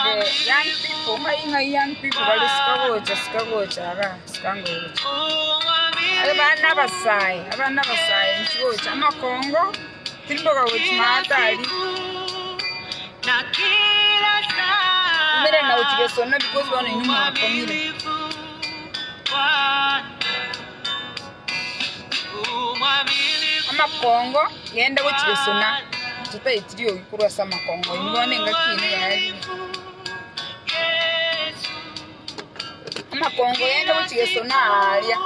Twachakire young people, ng'ai ng'ai young people bare sika gocha sika gocha igaa sika ngocha. Abana abasae, abana abasae inchi gocha amakongo, timboka gochia maate aria. Umera na gochia gesona because bono inwe mwakong'ire. Amakongo genda gochia gesona, totaeti riogi korwa ase amakongo inwe bono engaki eye yarire. Amakongo genda gochia gesona aaria,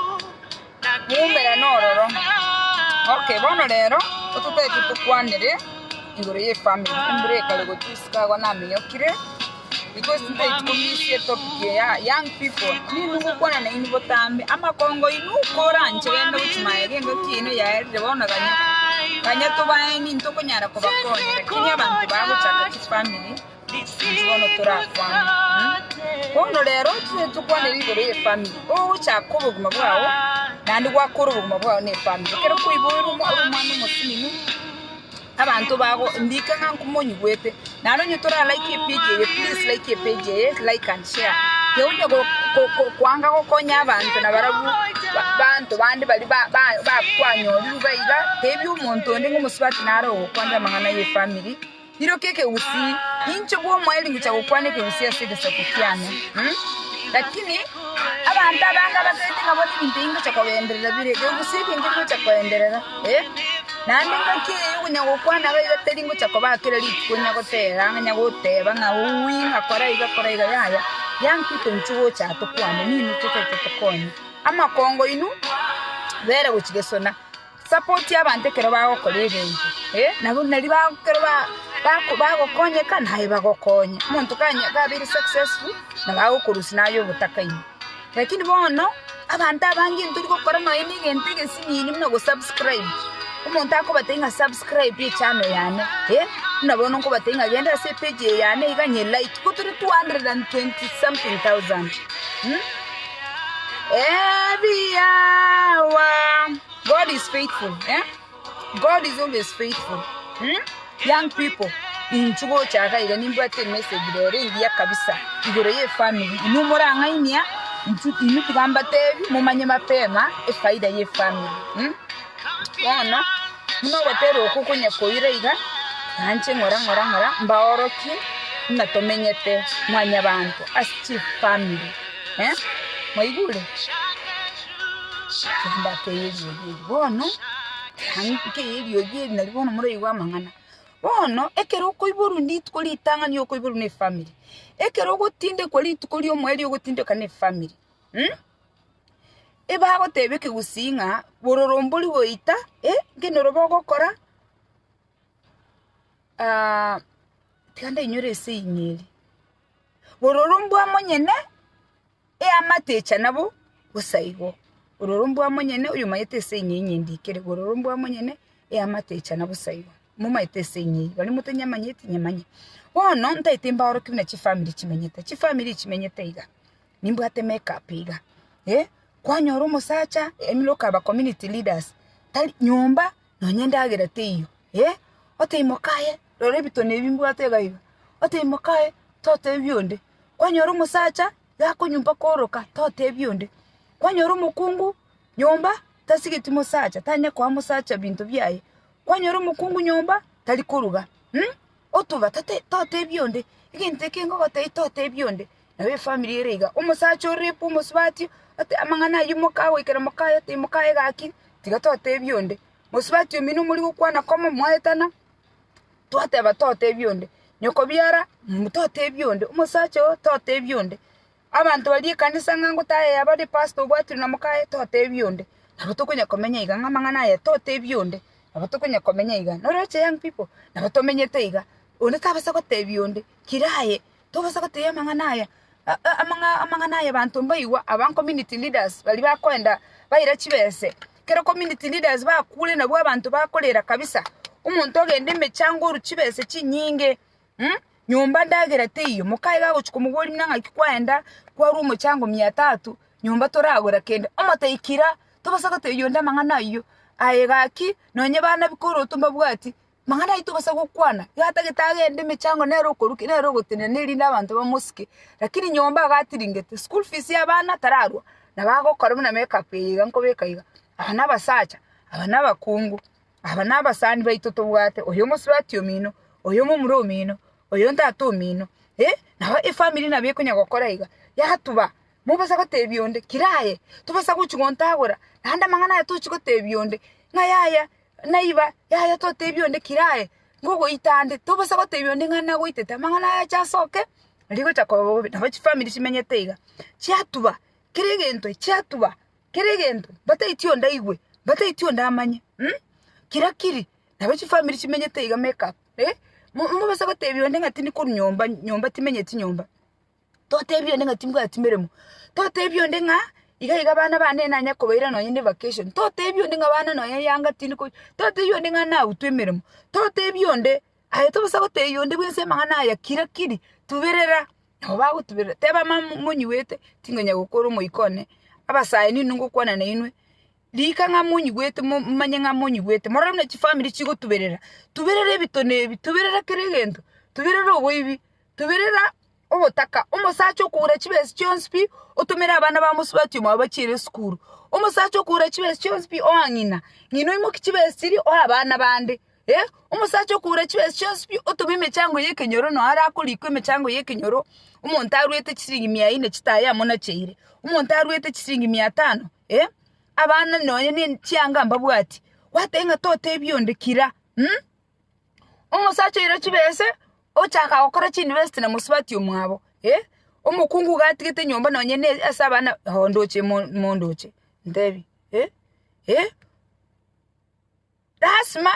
moumerane ororo. Okay, bono rero, totaete tokwanere igoro ya efamiri, embura ekare gotwa isiko igo naminyokire. Because tintageti komisia etopic eye ya young people, ninwe ngokwana nainwe botambe, amakongo inwe koranche genda gochia magega engaki yaino yaerire bono ganya, ganya tobae ninto okonyara kobakonya lakini abanto bagochaka chifamiri intwe bono torakwane mh. Bono rero totagete tokwanere igoro ya efamiri, ogochaka obogima bwao naende gwakora obogima bwao na efamiri. Ekero kwaiboirwe ore omwana omosinini. Abanto bago ndika ng'a nkomonyigwete, naende onye tora like epage eye please like epage eye like and share. Tiga onye go go go kwanga gokonya abanto nabarabwo ba banto bande baria ba ba bakwanyorire iga iga, tebia omonto onde ng'a omosubati nare ogokwanera amang'ana ya efamiri, iroka ekegusii, inche bwa omoerio ngocha gokwana ekegusii ase egesaku kiane mh. Lakini abanto abange abasaete ng'a bono ebinto ebi ngocha kogenderera bire, ekegusii eke nkegocha koenderera eh. Naende engaki eye y'okonya gokwana iga iga teri ngocha koba kera rituko onya gotera ng'a onya goteba ng'a uuwi ng'a kora iga kora iga yaya, young people inchuo gocha aa tokwane ninwe totaete tokonye. Amakongo inwe, bera gochia gesona, support abanto ekero bagokora egento eh, nabo nari ba ekero ba bako bagokonyeka naye bagokonye. Omonto kanya kabeire successful, nabo agokorusia naye obotaka ime. Lakini bono, abanto abange ntori gokora nonya na egento egesinini buna go subscribe. Omonto akobatebia ng'a subscribe echannel yane, eh, buna bono nkobatebia ng'a genda ase epage eye yane iga nye like, ko tore 220 something thousand mh. Every hour God is faithful eh, God is always faithful mh. Young people, inchuo gocha iga iga nimbwate emessage rero engiya kabisa igoro ye efamiri, inwe morang'ainia inchu inwe tiga mbatebi momanye mapema efaida ye efamiri mh. Bono, buna ogotera okwo konya koira iga, nanche ng'ora ng'ora ng'ora mbaorokie buna tomenyete mwanyabanto ase chifamiri eh, mwaigure? Tiga mbakeye eriogi eri bono. Nkeiyo eriogi eri nario bono moraigwe amang'ana. Bono, ekero okoiborwa rituko ritang'ani okoiborwa na efamiri, ekero ogotindekwa rituko riomoerio ogotindeka na efamiri mh, ebagoteba ekegusii ng'a bororo mbori goita eh, ngenoro bogokora tiga ndainyore eseyini eria, bororo mbwa monyene. Eamate echa nabo bosa igo. Ororo mbwa monyene oyomanyete ase enye enye ndikere. Ororo mbwa monyene eamate echa na bosa igo. Momaete ase enye eyio. Baria motanyamanyeti nyamanye. Bono ntaete mbaorokie buna chifamiri chimenyete. Chifamiri chimenyete iga. Nimbwate makeup iga. Eh, kwanyora omosacha emiroka aba community leaders tari nyomba nonye endagera teiyo. Eh, otebie mokaye rora ebitone ebi mbwate iga iga. Otebie mokaye totebia onde. Kwanyora omosacha gakonywa mpaka oroka totebia onde, kwanyora omokungu nyomba tasigeti mosacha tanya koa mosacha binto biaye, kwanyora omokungu nyomba tari koruga mh, otuba tate totebia onde, egento eke ngogotebia totebia onde, nabo efamiri ere iga, omosacha orape omosubati ate amang'ana aywo moka goikera mokaye otebie mokaye gaki tiga totebia onde, mosubati omino mori gokwana komo mwaetana. Twateba totebia onde, nyoko biara totebia onde, omosacha oo totebia onde, abanto baria ekanisa ng'a ngotayaya bare pastor obwatirwe na mokaye totebia onde, nabo tokonya komenya iga ng'a amang'ana aya totebia onde, nabo tokonya komenya iga. Noroche young people, nabo tomenyete iga, onde tabasa gotebia onde, kira aye, tobasa gotebia amang'ana aya, amang'a amang'ana aya abanto mbaigwa, aba community leaders baria bakoenda baira chibese. Ekero community leaders bakure nabwo abanto bakorera kabisa, omonto ogenda emechango orwa chibesa chinyinge mh, nyomba ndagera teiyo, mokaye gagochia komoboria buna ng'aki kwaenda kwarwa omochango mia tatu, nyomba toragora kende, omotebia kira, tobasa gotebia onde amang'ana ayio, aye gaki nonye bana bikoroto mbabwati. Mang'ana ayio tobasa gokwana, iga atagete agende emechango nere okoruki nere ogotenena erinde abanto bamosike, lakini nyomba iga atiringete, school fees ya abana tararwa, nabo agokora buna makeup eye iga nkobeka iga. Aba na abasacha, aba na abakungu, aba na abasani baito tobwate, oyo omosubati omino, oyo omomura omino, oyo ntata omino, eh, nabo efamiri nabo ekonya gokora iga, yatuba. Mobasa gotebia onde, Kira aye, tobasa gochia gontagora, naende amang'ana aya tochi gotebia onde, ng'a yaya, naiba, yaya totebia onde kira aye, ngogoita ande, tobasa gotebia onde ng'a nagoitete, amang'ana aya ache asoke, rigocha koba bobe. Nabo chifamiri chimenyete iga, chiatuba kera egento, chiatuba kera egento, mbataeti onde aigwe, mbataeti onde amanye mh, kira kiri, nabo chifamiri chimenyete iga make up eh, mo mobasa gotebia onde ng'a tindi korwa nyomba, nyomba timenyeti nyomba. Totebie onde ng'a timbwati meremo, totebie onde ng'a iga iga abana bane nanye kobaira nonye ne vacation, totebie onde ng'a abana nonye yanga tindi ko, totebie onde ng'a nautwe emeremo, totebie onde, aye tobasa gotebia onde bwensi amang'ana aya kira kiri, tuberera, nabo bagotuberera, teba mama monyigwete, tinkonya gokora omoika one, abasae ninwe ngokwana nainwe, Rika ng'a monyigwete momanye ng'a monyigwete, morore buna chifamiri chigotuberera, tuberera ebitono ebi, tuberera kera egento, tuberera oboibi, tuberera obotaka. Omosacha okogora chibesa chionsi pi, otomere abana ba mosubati omwabo bachiere esukuru. Omosacha okogora chibesa chionsi pi oa ng'ina, ng'ina oimokia chibesa chiria oe abana bande eh. Omosacha okogora chibesa chionsi pi otome emechango ya ekenyoro nonye arakorikwa emechango ya ekenyoro, omonto arwete chisiringi mia ine chitaya amo nacheire, omonto arwete chisiringi mia tano. Eh, abana nonya ne chianga mbabwati, gwateba ng'a totebia onde kira mh. Omosacha oira chibese, ochaka gokora chiuniversity na mosubati omwabo eh, omokungu iga atigete nyomba nonye ne ase abana oo ndoche mo mondoche ntebi eh, eh. Lasima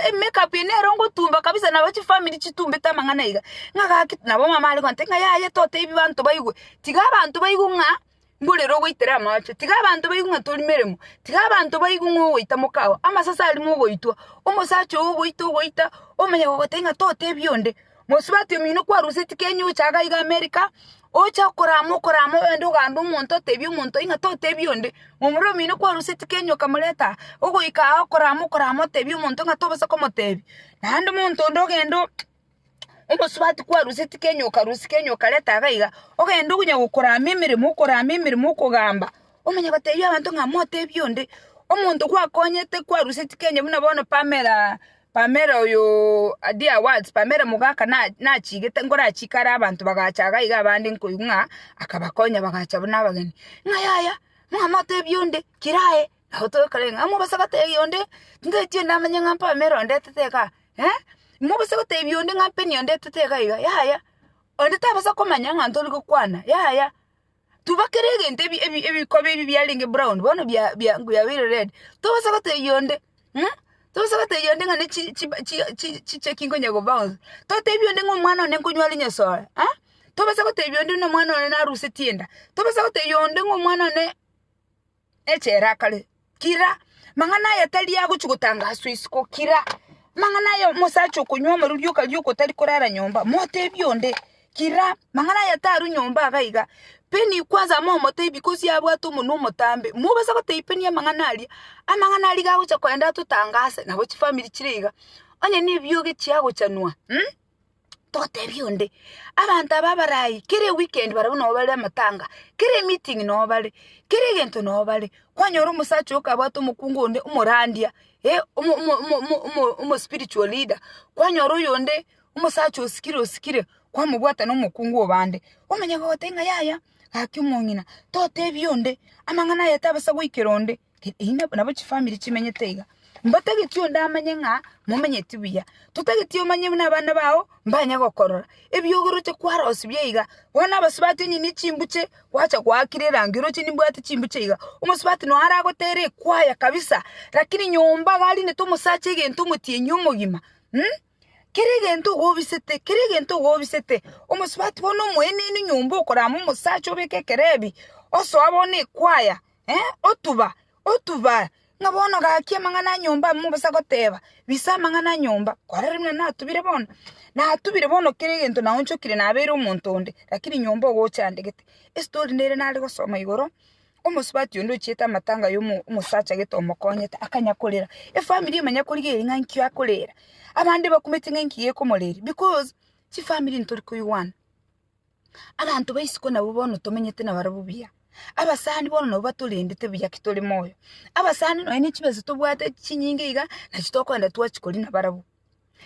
emake-up eye nero ngotumba kabisa nabo chifamiri chitumbete amang'ana iga, ng'a gaki nabo mama are gontebia ng'a yaya totebi banto baigwe, tiga abanto baigwe ng'a mborere ogoitera amache, tiga abanto baigwe ng'a tori meremo, tiga abanto baigwe ng'a ogoita mokao, amasase aria mogoitwa, omosacha ogo ogoita ogoita, omanye gogotebia ng'a totebi onde. Mosubati omino kwaruseti Kenya ocha iga iga America, ocha okorama okorama ogende ogambe omonto otebie omonto oyio ng'a totebia onde, momura omino kwaruseti Kenya okamoreta aa, ogoika aa okorama okorama otebie omonto ng'a tobasa komotebia. Naende omonto onde ogende omosubati kwaruseti Kenya okarusia Kenya okareta iga iga, ogende onya gokorama emeremo okorama emeremo okogamba, omanye gotebia abanto ng'a motebie onde, omonto gwakonyete kwaruseti Kenya buna bono Pamela Pamela oyo dear words, Pamela mogaka na nachigete nkorachike are abanto bagacha iga iga abande nkoigwa ng'a akabakonya bagacha buna abageni, ng'a yaya ng'a motebie onde kira aye, nabo togokora ng'a mobasa gotebia onde, ntoteti onde amanye ng'a Pamela ondetete igaa eh, mobasa gotebia onde ng'a Penny ondetete iga iga yaya, onde tabasa komanya ng'a ntori gokwana yaya. Tubakere egento ebi ebi ebikoba ebi biarenge brown bono bia bia biabeire red, tobasa gotebia onde mh, tobasa gotebia onde ng'a ne chi chi chi chi chicheki nkonya go bounce, totebie onde ng'a omwana one nkonywa are nyasoe ah, tobasa gotebia onde buna omwana one narusetie enda, tobasa gotebia onde ng'a omwana one. Echela akare, kira, mang'ana aya tari agochia gotangaswa isiko, kira, mang'ana aya omosacha okonywa amarwa rioka rioka otari korara nyomba, motebie onde, kira, mang'ana aya tarwa nyomba iga iga. Penny kwanza momotebie because abwate omonwa omotambe, mobasa gotebia Penny amang'ana aria, amang'ana aria gagocha kogenda atotangase, nabo chifamiri chire iga. Onye na ebioge chiagochanwa mh. Totebie onde, abanto aba abarai, kera eweekend barabwo nabo bare amatanga, kera emeeting nabo bare, kera egento nabo bare, kwanyora omosacha oyo kabwate omokungu onde omorandia, eh omo omo omo omo omo omo spiritual leader, kwanyora oyonde omosacha osikire osikire, kwamobwata na omokungu obande, omanye gogotebia ng'a yaya, gaki omong'ina, totebia onde, amang'ana aya tabasa goikera onde. Eyio nabo chifamiri chimenyete iga. Mbatageti onde amanye ng'a momenyeti buya, totageti omanye buna abana bao mbanye gokorora, ebiogoroche kwarosia iga, bono abasubati onye ne chimbuche gwacha goakera erangi oroche nimbwate chimbuche iga, omosubati noo aragotere ekwaya kabisa, lakini nyomba iga arinete omosacha egento omotienyi omogima mh. Kera egento ogobisete, kera egento ogobisete, omosubati bono omoenenu nyomba okorama omosacha obeke ekerebi, osoa bono ekwaya eh, otuba, otuba, ng'a bono gaki amang'ana a nyomba amo mobosa goteba, bisa amang'ana a nyomba, kwarorire buna natubire bono? Natubire bono kera egento naonchokire nabeire omonto onde, lakini nyomba ogochandegete. Estori nere nare gosoma igoro. Omosubati onde ochiete amatanga ya omo omosacha gete omokonyete akanya korera, efamiri emanye korigereria ng'a nki akorera, abande bakumete ng'a inki gekomoreria because chifamiri ntori koigwana. Abanto ba isiko nabwo bono tomenyete nabarabwo buya, abasani bono nabwo batorendete buya ki tore moyo, abasani nonye ne chibesa tobwate chinyinge iga, nachi tokogenda twachikoria nabarabwo.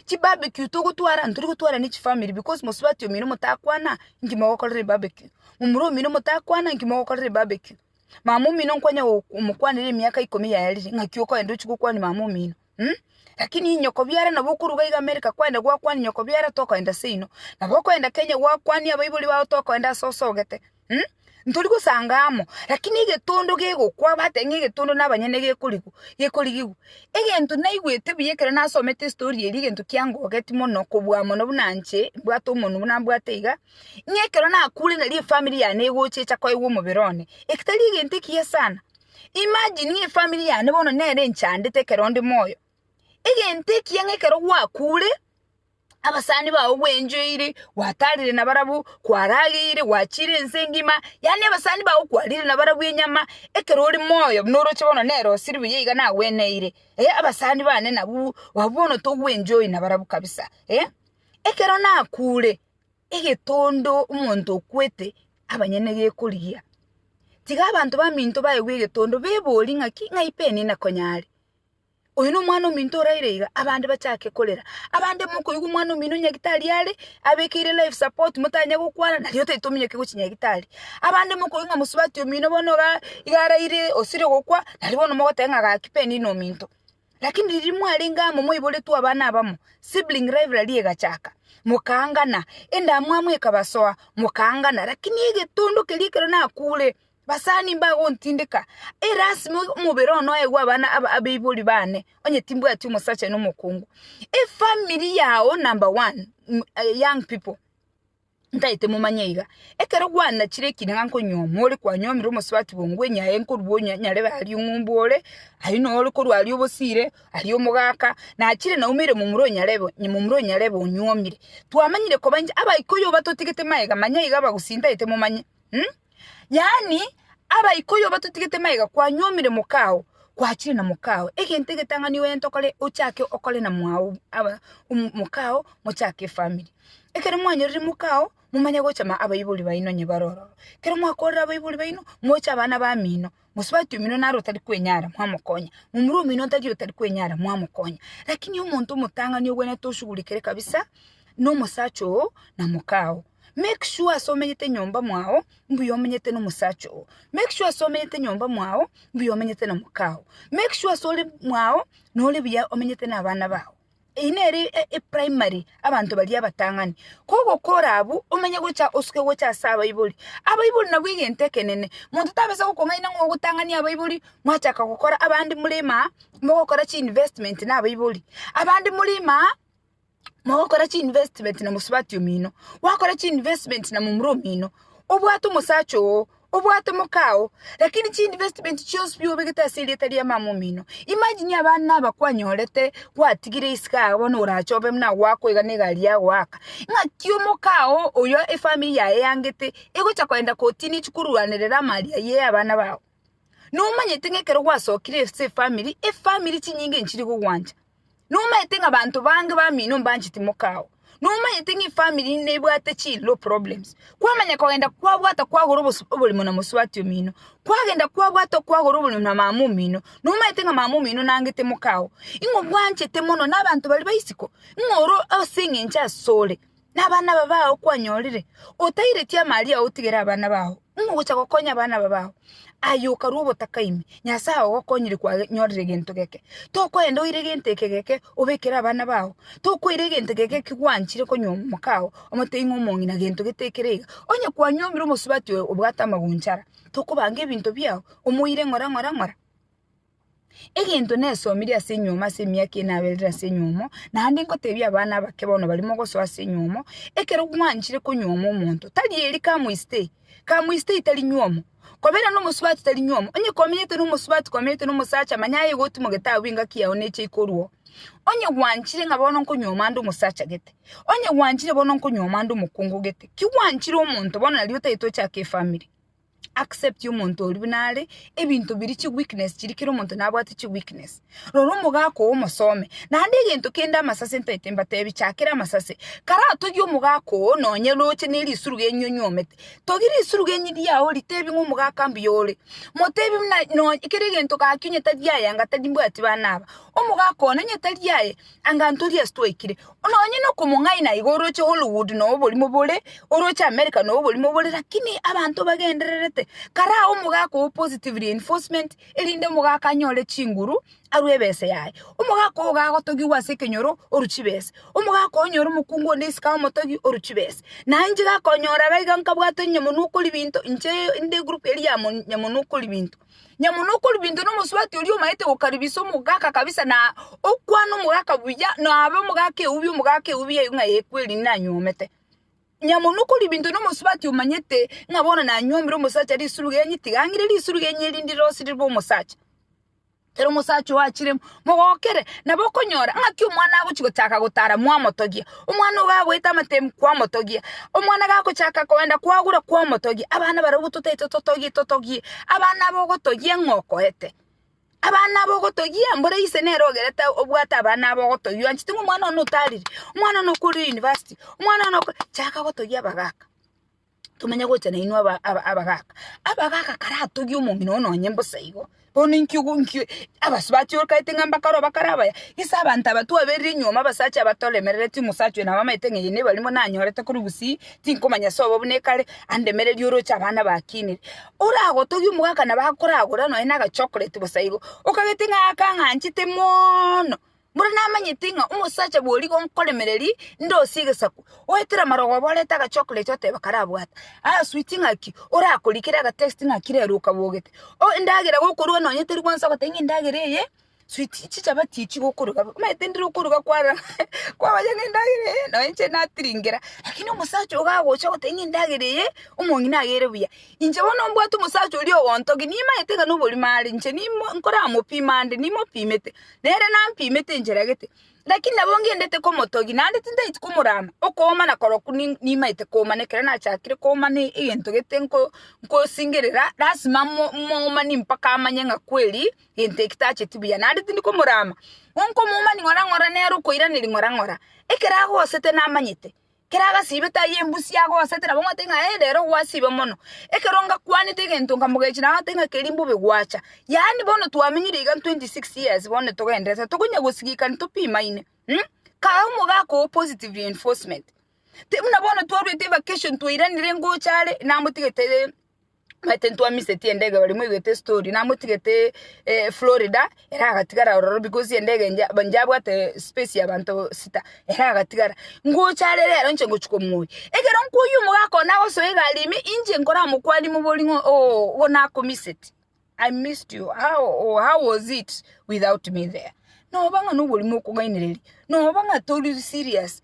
Chibarbecue togotwara ntori gotwara ne chifamiri because mosubati omino motakwana inki mogokorera ebarbecue, momura omino motakwana inki mogokorera ebarbecue, mama omino nkonya gomokwanera emiaka ikomi yaerire ng'aki okoenda ochie gokwania mama omino mh, lakini nyoko biara nabo okoruga iga America kwaenda gwakwania nyoko biara tokoenda seino, nabo okoenda Kenya gwakwania abaibori bao tokoenda ase osogete mh, ntori gosanga amo, lakini egetondo gegokwa bateba ng'a egetondo na abanyene gekorigwa gekorigigwa. Egento naigwete buya ekero nasomete estory eria egento kiangogeti mono kobua mono buna inche mbwate omonwe buna mbwate iga, ng'a ekero nakure nario efamiri yane egocha echa koegwa omobere one, eki tari egento ekiya sana. Imagine ng'a efamiri yane bono nere enchandete ekero onde moyo, egento ekiya ng'a ekero gwakure. Abasani bao gwenchoire, gwatarire nabarabwo, kwarageire, gwachire ense engima, yaani abasani bao kwarire nabarabwo enyama, ekero ore moyo buna oroche bono nere osiri buya iga nagweneire, eh abasani bane nabwo abwo bono togwenjoy nabarabwo kabisa eh. Ekero nakure, egetondo omonto okwete abanyene gekorigia, tiga abanto baminto baegwe egetondo bebori ng'aki ng'ai Penina konya are. Oyo nomwana ominto oraire iga, abande bachake korera, abande mokoigwa omwana omino nyagitari are, abekeire life support motanya gokwana nario otagete ominyoke gochia nyagitari. Abande mokoigwa ng'a mosubati omino bono iga iga araire osire gokwa, nario bono mogoteba ng'a gaki Penina ominto. Lakini riria mwarenge amo mwaiboretwe abana abamo, sibling rivalry egachaka, mokaangana, endamwamu ekabasoa, mokaangana, lakini egetondo keria ekero nakure. Basani mbagontindeka, erasima omobere one oegwe abana aba abaibori bane, onye timbwati omosacha na omokungu. Efamiri yao number one, young people, ntaete momanye iga, ekero gwanachire ekina ng'a nkonyuoma ore kwanyuomire omosubati bongwe enyaye nkorwa onya nyarebe aria ong'umbu ore, aywo noo ore korwa aria obosire, aria omogaka, nachire naumire momura onyarebe momura onyarebe onyuomire. Twamanyire koba inche abaikoyo batotigete magega manya iga abagusii ntaete momanye. Yaani abaikoyo batotigete magega kwanyuomire mokao, kwachire na mokao, egento egetang'ani ogende okore ochake okore na mwao aba mokao mochake efamiri. Ekero mwanyorire mokao, momanye gocha ma abaibori baino onye bare ororo. Ekero mwakorire abaibori baino, moche abana bamino, mosubati omino naro otari kwenyara mwamokonya, momura omino tari otari kwenyara mwamokonya. Lakini omonto omotang'ani ogwenerete oshughulikere kabisa, na omosacha oo na mokao. Make sure ase omenyete nyomba mwao, mbuya omenyete na omosacha oo. Make sure ase omenyete nyomba mwao, mbuya omenyete na mokao. Make sure ase ore mwao, nore buya omenyete na abana bao. Eyio nere eprimary abanto baria abatang'ani. Kogokora abwo, omanye gocha osuke gocha ase abaibori. Abaibori nabwo egento ekenene, monto tabasa gokong'aina ng'a ogotang'ania abaibori, mwachaka gokora abande more imaa, mogokora chiinvestment na abaibori, abande more imaa. Mogokora chiinvestment na mosubati omino, gwakora chiinvestment na momura omino, obwate omosacha oo, obwate mokao, lakini chiinvestment chionsi pi obegete ase erieta ria mama omino. Imagine abana aba kwanyorete gwatigire isiko aa bono orache obe buna gwakoiga na egari yagoaka, ng'aki omokao oyo efamiri yaye eyangete egocha kogenda kotini echi korwanerera amari ayio ya abana bao. Nomanyete ng'a ekero gwasokire ase efamiri, efamiri chinyinge nchiri gogwancha. Nomanyete ng'a abanto bange bamino mbancheti mokao. Nomanyete ng'a efamiri nebwate chi law problems. Kwamanya kogenda kwabwata kwagora obosu oborimo na mosubati omino, kwagenda kwabwata kwagora oborimo na mama omino, nomanyete ng'a mama omino nangete mokao. Ing'o bwanchete mono na abanto baria ba isiko, ng'o oro ase eng'encho asore, na abana aba bao kwanyorire, otaireti amari ao otigere abana bao, ng'o ogocha gokonya abana aba bao? Aye okarua obotaka ime, Nyasae ogokonyire kwanyorire egento geke, tokoenda oire egento eke geke obekere abana bao, tokoira egento geke eki gwanchire konywa mokao, omotebie ng'a omong'ina gento gete ekere iga. Onye kwanywomire omosubati oyo obwate amagunchara, tokobanga ebinto biao, omoire ng'ora ng'ora ng'ora. Egento nesomirie ase enywomo ase emiaka eye naberire ase enywomo, naende ngotebia abana abake bono baria mogosoa ase enywomo, ekero gwanchire konywoma omonto, tari eri come we stay, come we stay tari nywomo, kobera na omosubati tari nywomo, onye komenyete na omosubati komenyete na omosacha manya aye igo otimogete abwo engaki yago neche ikorwa oo. Onye gwanchire ng'a bono nkonywoma ande omosacha gete, onye gwanchire bono nkonywoma ande omokungu gete, ki gwanchire omonto bono nario otagete ochake efamiri. Accept omonto oria buna are, ebinto biria chi weakness chiria kera omonto nabwate chi weakness. Rora omogaka oo omosome, naende egento kende amasase ntaete mbatebi chakera amasase, karatogie omogaka oo nonye roche ne risuruga enyi onyuomete, togia risuruga enyi riao ritebi ng'a omogaka mbuya ore, motebi buna nonye kera egento gaki onye tari aye anga tari mbwati bana aba, omogaka one onye tari aye anga ntori ase twaikire. Nonye nokomong'aina igo oroche Hollywood noo oborimo bore, oroche America noo oborimo bore lakini abanto bagendererete. Karaa omogaka oo positive reinforcement erinde omogaka anyore chinguru arwe ebesa yaye. Omogaka ogo gagotogigwa ase ekenyoro orwe chibesa, omogaka onyore omokungu onde isiko amotogie orwe chibesa. Na inche gakonyora iga iga nkabwate nyamonwe okori binto inche inde egroup eria ya nyamonwe okori binto. Nyamuna okori binto nomosubati oria omaete gokaribisa omogaka kabisa na okwana omogaka buya na abe omogaka eubi omogaka eubi eyio ng'a ee kweri nanyuomete. Nyamuna okori binto nomosubati omanyete ng'a bono nanyuomire omosacha risuruga enye tiga ang'ire risuruga enye erinde rirosi ribe omosacha. Ekero omosacha oo achire mogokere nabo okonyora ng'aki omwana agochi gochaka gotara mwamotogia, omwana ogo agoeta amatemu kwamotogia, omwana gagochaka kogenda kwagura kwamotogia, abana barabwo totaete totogie totogie, abana aba ogotogia ng'a okoete. Abana aba ogotogia mbora ise nere ogerete obwate abana aba ogotogia oanchete ng'a omwana one otarire, omwana one okorire university, omwana one oko chaka gotogia abagaka. Tomanye gocha nainwe aba aba abagaka. Abagaka karatogie omong'ina oo nonye mbosa igo, bono inki ogo inki abasubati okaete ng'a mbakare bakare abaya, gese abanto aba twaberire nyuma abasacha aba toremerereti omosacha oyo nabo amaete ng'a eye nebarimo nanyorete korwa gusii, tinkomanya sobo buna ekare, andemererie oroche abana bakinire. Oragotogie omogaka nabo akoragora nonye na agachocolate bosa igo, okagete ng'a aka ng'anchete moono. Buna namanyete ng'a omosacha bw'origo nkoremereria ndosie egesaku, oetera amarogoba orete agachocolate oteba karabwate, aa sweet ng'aki, orakorikere agatext ng'aki rero okabogete. O endagera gokorwa nonye teri gwansa goteba ng'a endagera eye sweet chichabati echi gokoruga omanyete ndire okoruga kwarora kwamanya ng'a endagera eye nonye inche natiringera. Lakini omosacha ogo agocha ogoteba ng'a endagera eye omong'ina agere buya. Inche bono mbwate omosacha oria ogontogia nimanyete ng'a noborimo are inche nimo nkoramopima ande nimopimete. Nere nampimete enchera gete, lakini nabo ngendete komotogia, naende tintaeti komorama. Okoomana korokwo ni- nimaete koomana, ekero nachakire koomana egento gete nko nkosingerera, lasima mo moomani mpaka amanye ng'a kweri gento eki tacheti buya, naende tindi komorama. Nkomoomani ng'ora ng'ora nere okoiraneria ng'ora ng'ora, ekero agosete namanyete. Kera agasibete ayio embusi agosete nabo ngotebi ng'a ee rero gwasiba mono. Ekero ngakwanete egento nkamogechia nabo ngotebi ng'a keria mbobe gwacha. Yaani bono twamenyire iga 26 years bono togenderete tokonya gosigikani topimaine mh, kae omogaka oo positive reinforcement. Ti buna bono twarwete evacation twairanire ngocha are namotigete. Omanyete ntwamiseti endege baria moigwete estory namotigete Florida ere agatigara ororo because endege nja njabwate space ya abanto sita ere agatigara. Ngocha are rero inche ngochia komoyia, ekero nkoyia omogaka one agosoa egari ime inche nkoramokwanie mobori ng'a ooh igo nakomiseti, I missed you how or how was it without me there? Noba ng'a noborimo okong'ainereria, noba ng'a tori serious.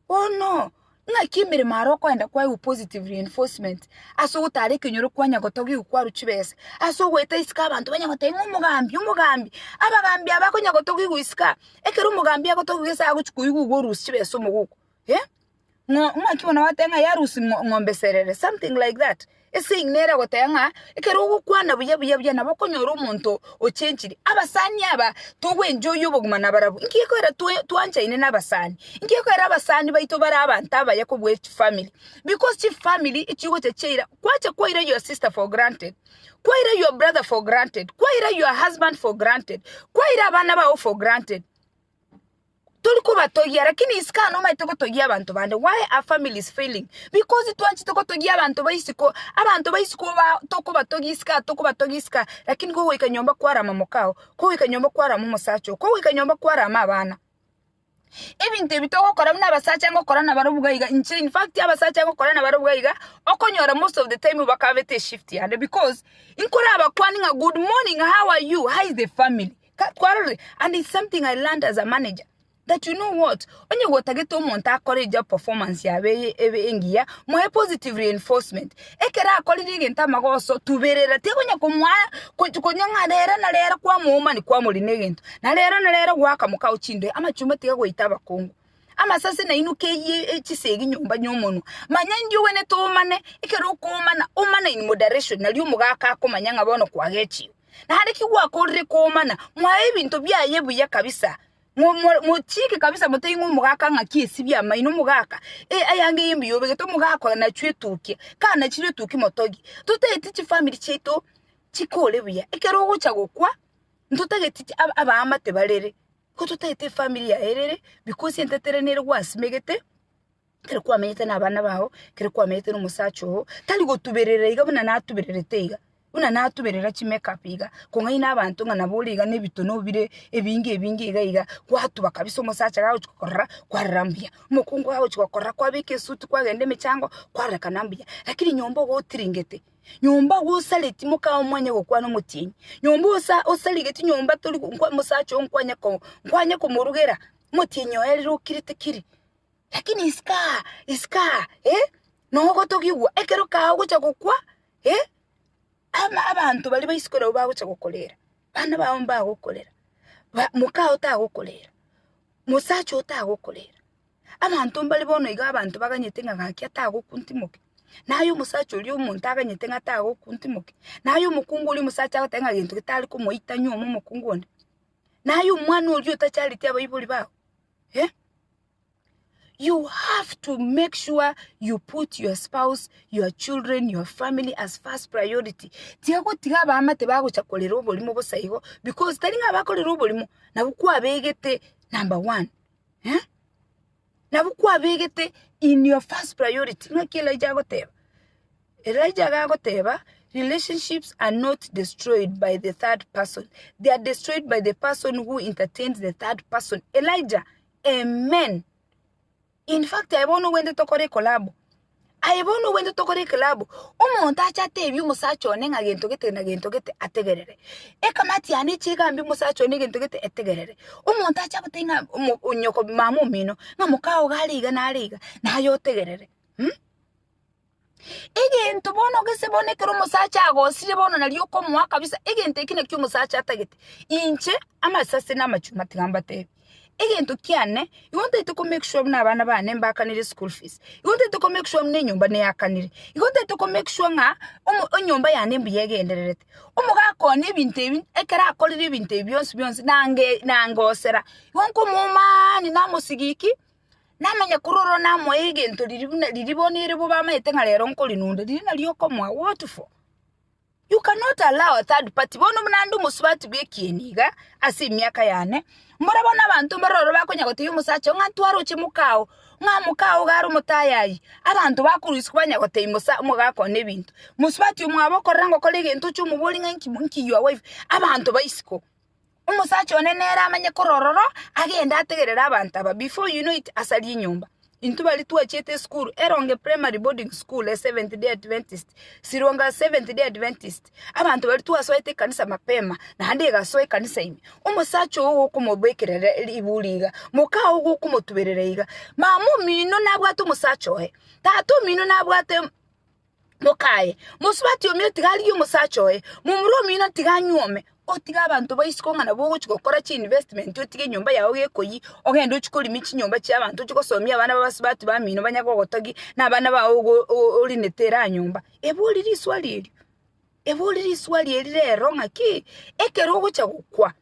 Bono, ng'aki emeremo aro okoenda kwaigwa positive reinforcement ase ogotara ekenyoro kwanya gotogiwa kwarwa chibesa, ase ogoeta isiko abanto banya goteba ng'a omogambi omogambi, abagambi aba bakonya gotogigwa isiko aa, ekero omogambi agotogigwa ase agochi koigwa igo orusia chibesa omogoko eh, ng'o ng'aki bono bagoteba ng'a yarusia ng'o ng'ombe serere something like that. Ase nere ogoteba ng'a ekero ogokwana buya buya buya nabo okonyora omonto ochenchiri. Abasani aba togoenjoyia obogima nabarabwo, inki gekogera twe twanchaine na abasani? Inki gekogera abasani baito bare abanto abaya kobua echifamiri? Because chifamiri echigocha chiaira, kwacha kwaira your sister for granted, kwaira your brother for granted, kwaira your husband for granted, kwaira abana bao for granted. Tori kobatogia lakini isiko aa nomanyete gotogia abanto bande why are families failing because twanchete gotogia abanto ba isiko abanto ba isiko ba tokobatogia isiko aa tokobatogia isiko aa lakini kogoika nyomba kwarama mokao kogoika nyomba kwarama omosacha oo kogoika nyomba kwarama abana. Ebinto ebi togokora buna abasacha ngokora nabarobwo iga iga inche infact abasacha ngokora nabarobwo iga iga okonyora most of the time bakabete eshift yane because nkorabakwanie ng'a good morning how are you how is the family. Ka twarorire and it's something I learned as a manager that you know what onye gotagete omonto akore ejob performance yabe eye ebe engiya moe positive reinforcement ekero akorire egento amagoso tuberera tigonya komoa kochi konya ng'a rero na rero kwamoomani kwamorina egento na rero na rero goaka mokao chindoe amachumba tiga goita abakungu. Amasase nainwe keyie chisegi nyomba nyomonwa. Manya inki ogwenerete omane, ekero okoomana, omana. in moderation nario omogaka akomanya ng'a bono kwagechiwe. Naende ki gwakorire komana, mwae ebinto biaye buya kabisa, mo- mo- mochike kabisa motebie ng'a omogaka ng'aki esibie amaino omogaka, e ayange eye mbuya obegete omogaka oyo nachwe etukia, kanachire etukia motogie. Totaeti chifamiri chiaito chikore buya, ekero ogocha gokwa, ntotageti chi aba abaamate barere, igo totaete efamiri yaye erere because entetere nere gwasimegete. Ekero kwamenyete na abana bao, ekero kwamenyete na omosacha oo, tari gotuberera iga buna natubererete iga, buna natuberera chimake up iga, kong'aina abanto ng'a nabo ore iga na ebitono bire ebinge ebinge iga iga, gwatuba kabisa omosacha gagochi gokorora, kwarora mbuya, omokungu gagochi gokorora kwabeka esuti kwagenda emechango, kwarorekana mbuya. Lakini nyomba ogotiringete, nyomba gosareti moka omanye gokwana omotienyi, nyomba osa osarigeti nyomba tori nkwa omosacha oo nkwanya ko nkwanya komorugera, omotienyi oye rire okirete kiri. Lakini isiko aa, isiko aa, eh, nogotogigwa ekero kagocha gokwa, eh, ama abanto baria ba isiko nabwo bagocha gokorera, bana bao mbagokorera, ba mokao tagokorera, mosacha oo tagokorera. Abanto mbare bono iga abanto baganyete ng'a gaki atagokwa ntimoke, naye omosacha oria omonto aganyete ng'a atagokwa ntimoke, naye omokungu oria omosacha agoteba ng'a gento getari komoita nyuoma omokungu onde, naye omwana oria otachareti abaibori bao, eh. You have to make sure you put your spouse, your children, your family as first priority. Tiga gotiga abaamate bagocha korera oborimo bosa igo because tari ng'a bakorera oborimo, nabo kwabegete number one eh? Nabo kwabegete in your first priority. Ng'aki Elijah agoteba? Elijah iga agoteba, relationships are not destroyed by the third person, they are destroyed by the person who entertains the third person. Elijah, amen. In fact, aye bono ogwente tokore ekolabo, aye bono ogwente tokore ekolabo, omonto ache atebie omosacha one ng'a gento gete na gento gete ategerere. Ekamati yane eche egambie omosacha one egento gete etegerere. Omonto ache agotebie ng'a omo onyoko mama omino, ng'a mokao iga are iga nare iga, naye otegerere mh. Egento bono gese bono ekero omosacha agosire bono nario okomoa kabisa, egento eki nakio omosacha atagete. Inche amasase na amachuma tiga mbatebi, egento kiane igo ntagete ko make sure buna abana bane mbakanire school fees, igo ntagete ko make sure buna enyomba neakanire, igo ntagete ko make sure ng'a omo enyomba yane mbuya egendererete. Omogaka one ebinto ebi ekero akorire ebinto ebi bionsi bionsi nange nangosera, igo nkomomaani namosigiki. Namanya korwa ororo namoe egento riria buna riria bono ere bobe amaete ng'a rero nkorinunda, riria nario okomoa what for? You cannot allow a third party, bono buna ande omosubati bw'ekieni iga ase emiaka yane, mbora bono abanto mbare ororo bakonya gotebia omosacha oo ng'a ntwaroche mokao, ng'a mokao iga are omotayayi, abanto bakorwa isiko banya gotebia mosa omogaka one ebinto. Mosubati omwabo okorora ngokora egento oche omoborie ng'a inki inki your wife, abanto ba isiko. Omosacha one nere amanye korwa ororo, agende ategerere abanto aba, before you know it, asarie enyomba. Intwe baria twachiete esukuru, Eronge Primary Boarding School, e Seventh Day Adventist, Sironga Seventh Day Adventist, abanto baria twasoete ekanisa mapema, naende egasoa ekanisa ime. Omosacha oo gokomobekerera riburi iga, moka oo gokomotuberera iga, mama omino nabwate omosacha oye, tata omino nabwate. mokaye, mosubati omino tiga arigie omosacha oye, momura omino tiga anyuome, otige abanto ba isiko ng'a nabo ogochi gokora chiinvestment otige enyomba yago gekoyia, ogende ochie koremia chinyomba chia abanto ochie gosomia abana ba basubati bamino banya gogotogia, na abana bao ogo orinete ere nyomba. Ebori riswali erio, ebori riswali eri rero ng'aki, ekero ogocha gokwa.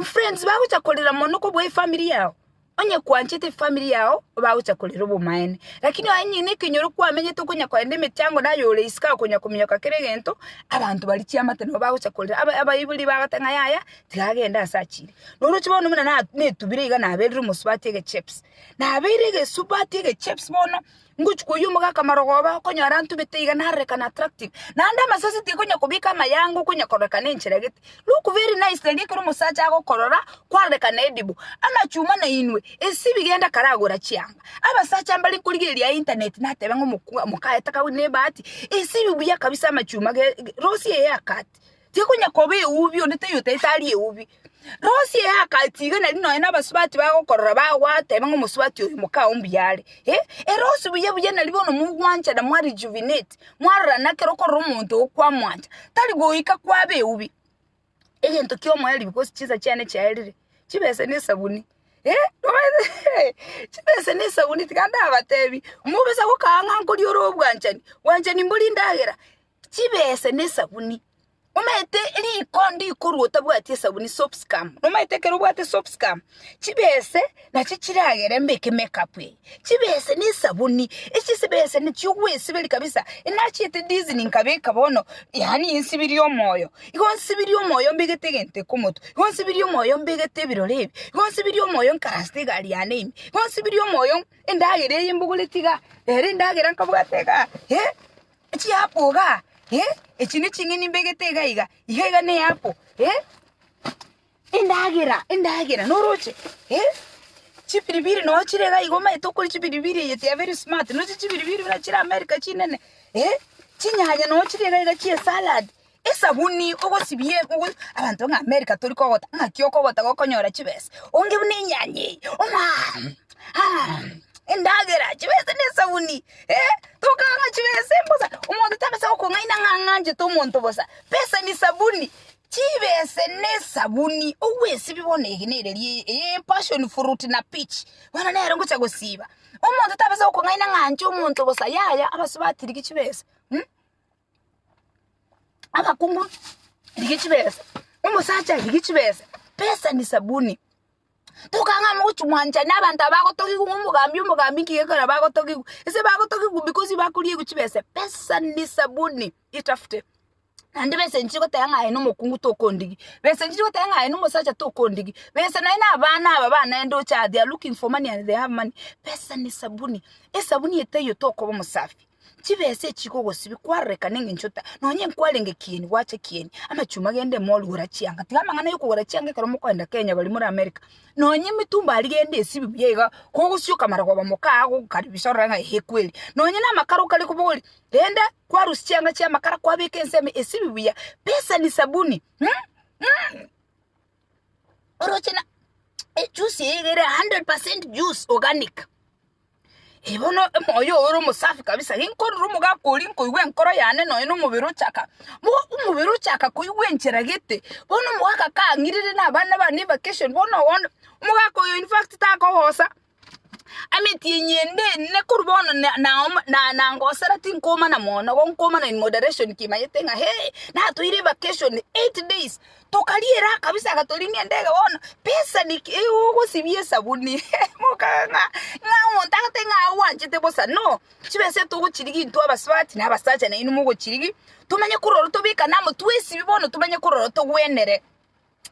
Friends bagocha korera mono kobua efamiri yao, onye kwanchete efamiri yao bagocha korera obomaene. Lakini onye na ekenyoro kwamenyete okonya kogenda emechango naye ore isiko akonya kominyoka kera egento, abanto baria chiamate nabo bagocha korera aba abaibori bagoteba ng'a yaya tiga agende ase achire. Noroche bono buna na netubire iga naberire omosubati egechips, nabeire egesubati egechips bono. Ngochia koyia omogaka marogoba, okonyora antubete iga narorekana attractive, naende amasase tikonya kobeka amayango okonya kororekana enchera gete. Look very nice naende ekero omosacha agokorora, kwarorekana edible. Amachuma nainwe, esibi genda karagora chianga. Abasacha mbare nkorigereria internet natebe ng'a omokungu mokaye takabu ne ebahati, esibi buya kabisa amachuma ge rosie ehaircut. Tikonya koba eubi onde taiyo otaete arie eubi. Rosie ehaircut iga nari nonya na abasubati bagokorora bagwateba ng'a omosubati oyo mokao mbuya are. Eh, erosie buya buya nari bono mogwanchana mwa rejuvenate, mwarorana ekero okorora omonto oo kwamwancha, tari goika kwaba eubi. Egento kia omoerio because chinsa chiane chiaerire, chibesa na esabuni. Eh, nomanyete chibesa na esabuni tiga ndabatebi, mobisa gokaa ng'a nkoria ore obwanchani, bwanchani mbori endagera, chibesa na esabuni. Omanyete riko ndikorwa otabwati esabuni soap scum, nomanyete ekero obwate soap scum, chibese nachi chiragere mbeke makeup eye, chibese na esabuni, echi chibese nachio ogwesiberia kabisa, nachiete Disney nkabeka bono yaani nsibirie omoyo, igo nsibirie omoyo mbegete egento eke omotwe, igo nsibirie omoyo mbegete ebirore ebi, igo nsibirie omoyo nkaransete egari yane ime, igo nsibirie omoyo endagera eye mbogoretie igaa, ere endagera nkabwate igaa eh. Chiapo igaa, eh, echi ne ching'eni mbegete iga iga, iga iga ne eapo, eh, endagera, endagera noroche, eh, chipiripiri noo chire iga iga omanyete okoria chipiripiri eye they are very smart, noche chipiripiri buna chire America chinene, eh, chinyanya noo chire iga iga chia esalad, esabuni ogosibia ogo abanto ng'a America tori kogota, ng'aki okogota gokonyora chibesa, onge buna enyanya eye, omaa aa endagera, chibesa na esabuni eh, tokanga ng'a chibesa mbosa, omonto tabasa gokong'aina ng'a ng'anchete omonto bosa, pesa ni sabuni, chibesa na esabuni, ogwesibia bono eye nere rie eye passion fruit na peach, bono nere ngocha gosiba, omonto tabasa gokong'aina ng'a anche omonto bosa yaya, abasubati rigia chibesa mh. Abakungu rigia chibesa, omosacha rigia chibesa, pesa ni sabuni. Tokang'a amo gochia mwanchani abanto aba bagotogigwa ng'a omogambi omogambi nki gekogera bagotogigwa, ase bagotogigwa because bakoriegwa chibesa, pesa ni sabuni itafute. Naende besa inche goteba ng'a aye na omokungu tokondigia, besa inche goteba ng'a aye na omosacha tokondigia, besa nonye na abana aba bane ndoche aa they are looking for money and they have money, pesa ni sabuni, esabuni etaiyo tokoba omosafi. Chibesa echi chikogosibia kwarorekana engencho ta nonye nkwarenge kieni gwacha kieni, amachuma genda emori gora chianga, tiga amang'ana ya okogora chianga ekero mokoenda Kenya baria more America, nonye emitumba aria genda esibi buya iga, kogosioka maragoba moka agokaribisha orore ng'a ehe kweri, nonye na amakara okare kobogoria, rende kwarusia chianga chia amakara kwabeka ensemo esibi buya, pesa ni sabuni Oroche na ejuice eye iga ere 100% juice organic. Eh bono omoyo oo ore omosafi kabisa, ginkorora omogaka oria nkoigwa enkoro yane nonya na omobere ochaka mo omobere ochaka koigwa enchera gete, bono omogaka kang'irire na abana bane evacation bono bono omogaka oyo infact takogosa. Emetienyi ende ene korwa bono na- naoma na- nangosera tinkomana mono, igo nkomana in moderation kimanyete ng'a hee, natoire evacation 8 days, tokariera kabisa agatorinia endege bono, pesa niki egogosibia esabuni mokaga ng'a ng'a omonto agotebi ng'a agwanchete bosa no, chibesa etogochirigia intwe abasubati na abasacha nainwe mogochirigia, tomanye korora tobekane amo twesibie bono tomanye korora togwenere.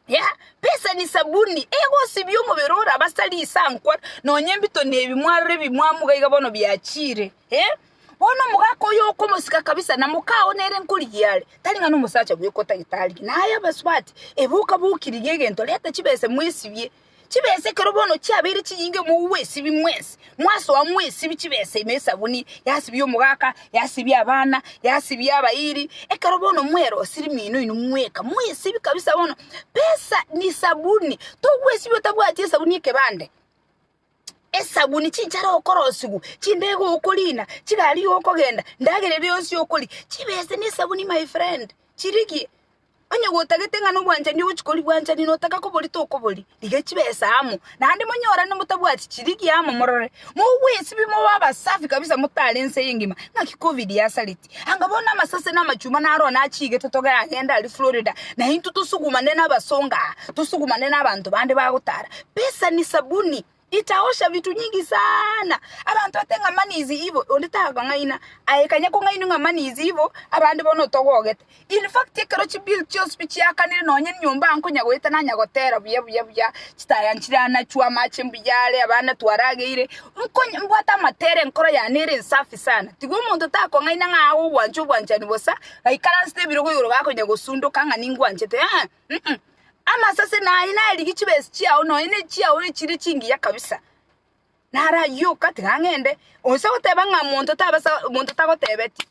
Yeah, pesa ni sabuni egosibia omobere ore abasa risankwa nonye embito na ebimwarero ebimwamu iga iga bono biachire eh. Bono omogaka oyo okomosika kabisa na mokao nere nkorigia are, tari ng'a nomosacha bweka otagete arigie, naye abasubati eboka boki rigia egento reta chibesa mwesibie. Chibesa ekero bono chiabeire chinyinge mogwesibia mwensi, mwasoa mwesibia chibesa ime esabuni, yasibia omogaka, yasibia abana, yasibia abairi, ekero bono mwerosirie mino inwe mweka, mwesibia kabisa bono, pesa ni sabuni, togwesibia otabwati esabuni ekebande, esabuni chinchara okorosigwa, chindege okorina, chigari okogenda, ndagera ere yonsi okoria, chibesa ne esabuni my friend, chirigie. Onye gotagete ng'a nobwanchani ogochia koria bwanchani notaka koboria tokoboria, rigia chibesa amo, naende monyorane motabwati chirigia amo morore. Mogwesibia mobe abasafi kabisa motare ense eye engima, ng'aki covid yasareti. Anga bono amasase na amachuma naro nachigete togeragende aria Florida, na intwe tosugumane na abasongo aa, tosugumane na abanto bande bagotara. Pesa ni sabuni. Itaosha vitu nyingi sana. Abanto bate ng'a money is evil, onde takong'aina. Aye kanya kong'ainwa ng'a money is evil, abande bono otogogete. In fact ekero chibill chionsi pi chiakanire nonye nyomba nkonya goeta nanya gotera buya buya buya, chitaya nchiranachwe, amache mbuya are, abana twarageire, nkonya mbwate amatere enkoro yane ere ensafi sana. Tiga omonto takong'aina ng'a agogwancha obwanchani bosa, gaikaransete ebirogo igoro gakonya gosundoka ng'a ningwanchete, eh, mm. Amasase naye narigie chibesa chiao nonya ne chiao echire chingiya kabisa. Naro ayio oka tiga ng'ende, onse goteba ng'a monto tabasa monto tagotebeti.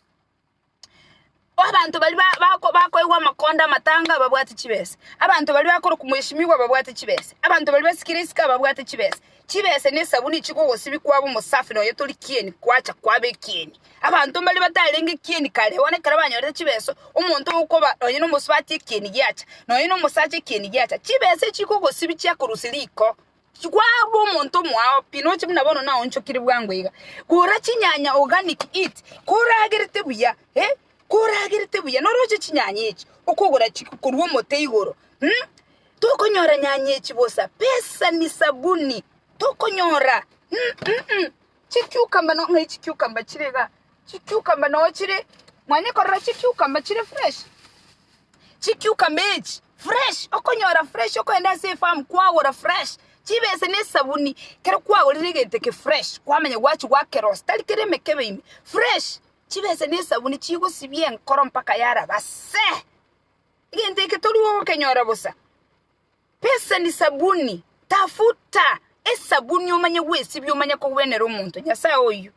Abanto baria ba- bako bakoegwa amakonda amatanga babwate chibesa, abanto baria bakorokwa mheshimiwa babwate chibesa, abanto baria basikire isiko babwate chibesa. Chibesa ne esabuni chikogosibia kwaba omosafi nonya tori kieni kwacha kwaba ekieni. Abanto mbaria batarenge kieni kare, bono ekero banyorete chibeso, omonto okoba nonya na omosubati ekieni giacha, nonya na omosacha ekieni giacha. Chibesa echikogosibia chiakorusia riko. Kwaba omonto omoao pi, noche buna bono naonchokire bwango iga. Gora chinyanya organic eat, koragerete buya, eh, koragerete buya, noroche chinyanya echi, okogora chi korwa omote igoro mh, tokonyora nyanya echi bosa, pesa ni sabuni, tokonyora mh chicucumber no ng'ai chicucumber chire igaa, chicucumber noo chire, mwanye korora chicucumber chire fresh. Chicucumber echi fresh, okonyora fresh okogenda ase efarm kwagora fresh, chibese na esabuni, ekero kwagorire egento eke fresh, kwamanya gwachia gwakerosia, tari kere emekebe ime, fresh, chibese na esabuni chigosibia enkoro mpaka yaraba se! Egento eke tori gokenyora bosa. Pesa ni sabuni, tafuta esabuni omanye gwesibia omanye kogwenera omonto, Nyasae oyio.